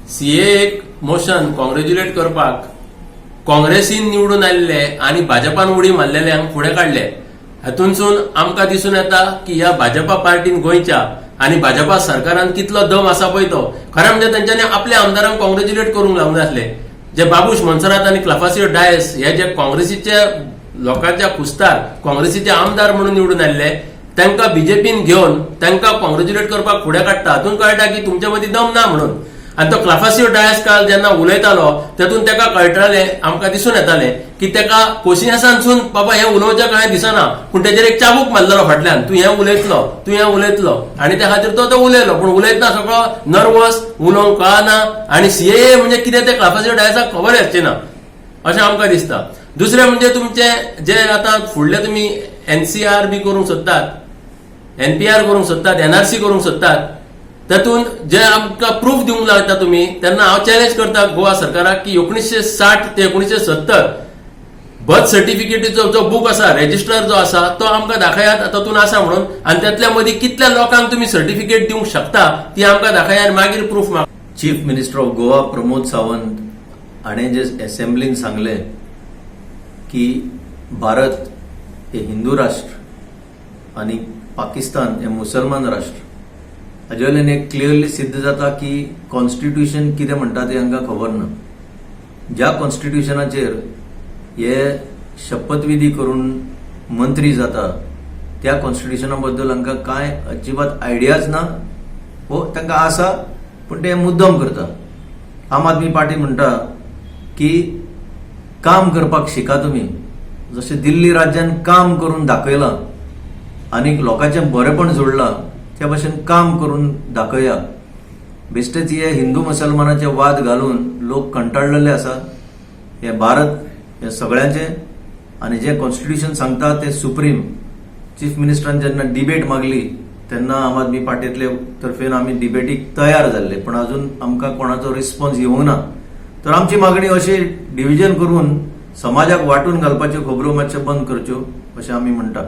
CAA motion congratulate करपाक काँग्रेसीन निवडून आयिल्ले आनी भाजपान उडी मारलेल्यांक फुडें काडले. हातूंतसून आमकां दिसून येता की ह्या भाजपा पार्टीन गोंयच्या आनी भाजपा सरकारान कितलो दम आसा पळय तो. खरें म्हणजे तेंच्यांनी आपल्या आमदारांक कॉंग्रेच्युलेट करूंक लावंक नासले. जे बाबूश मोन्सेरात आनी क्लाफासियो डायस हे जे काँग्रेसीचे लोकांच्या खुस्तार काँग्रेसीचे आमदार म्हणून निवडून आयिल्ले, तांकां बीजेपीन घेवन तांकां कॉंग्रेच्युलेट करपाक फुडें काडटा. हातूंत कळटा की तुमचे मदीं दम ना म्हणून. आनी तो क्लाफासियो डायस काल जेन्ना उलयतालो, तेतून ताका कळटालें, आमकां दिसून येतालें की ताका कोशियासांसून बाबा हें उलोवचें कांय दिसना, पूण तेजेर एक चाबूक मारलेलो फाटल्यान, तूं हें उलयतलो, तूं हें उलयतलो, आनी त्या खातीर तो तो उलयलो. पूण उलयतना सगळो नर्वस, उलोवंक कळना आनी सीएए म्हणजे कितें तें क्लाफासियो डायसाक खबर आसची ना अशें आमकां दिसता. दुसरें म्हणजे तुमचे जे आतां फुडले तुमी एनसीआर बी करूंक सोदतात, एनपीआर करूंक सोदतात, एनआरसी करूंक सोदतात, तातूंत जे आमकां प्रूफ दिवंक लागता तुमी, तेन्ना हांव चॅलेंज करता गोवा सरकाराक की 1960 ते 1970 बर्थ सर्टिफिकेटीचो जो बूक आसा, रेजिस्टर जो आसा, तो आमकां दाखयात तातूंत आसा म्हणून. आनी त्यातल्या मदीं कितल्या लोकांक तुमी सर्टिफिकेट दिवंक शकता ती आमकां दाखया आनी मागीर प्रूफ माग. Chief minister of Goa Pramod Sawant हाणें जे एसेंब्लीन सांगलें की भारत हे हिंदू राष्ट्र आनी पाकिस्तान हे मुसलमान राष्ट्र, हाजे वयल्यान एक क्लियरली सिद्ध जाता की कॉन्स्टिट्युशन कितें म्हणटा तें हांकां खबर ना. ज्या कॉन्स्टिट्युशनाचेर हे शपथविधी करून मंत्री जाता, त्या कॉन्स्टिट्युशना बद्दल हांकां कांय अजिबात आयडियाच ना. हो तांकां आसा, पूण ते मुद्दम करता. आम आदमी पार्टी म्हणटा की काम करपाक शिका तुमी. जशें दिल्ली राज्यान काम करून दाखयलां आनी लोकांचें बरेपण जोडलां, त्या भशेन काम करून दाखया. बेश्टेच हे हिंदू मुसलमानाचे वाद घालून लोक कंटाळलेले आसा. हे भारत हे सगळ्यांचे आनी जे कॉन्स्टिट्युशन सांगता ते सुप्रीम. चीफ मिनिस्टरान जेन्ना डिबेट मागली, तेन्ना आम आदमी पार्टीतले तर्फेन आमी डिबेटीक तयार जाल्ले, पण अजून आमकां कोणाचो रिस्पॉन्स येवंक ना. तर आमची मागणी अशी, डिविजन करून समाजाक वांटून घालपाच्यो खबरो मातश्यो बंद करच्यो अशें आमी म्हणटात.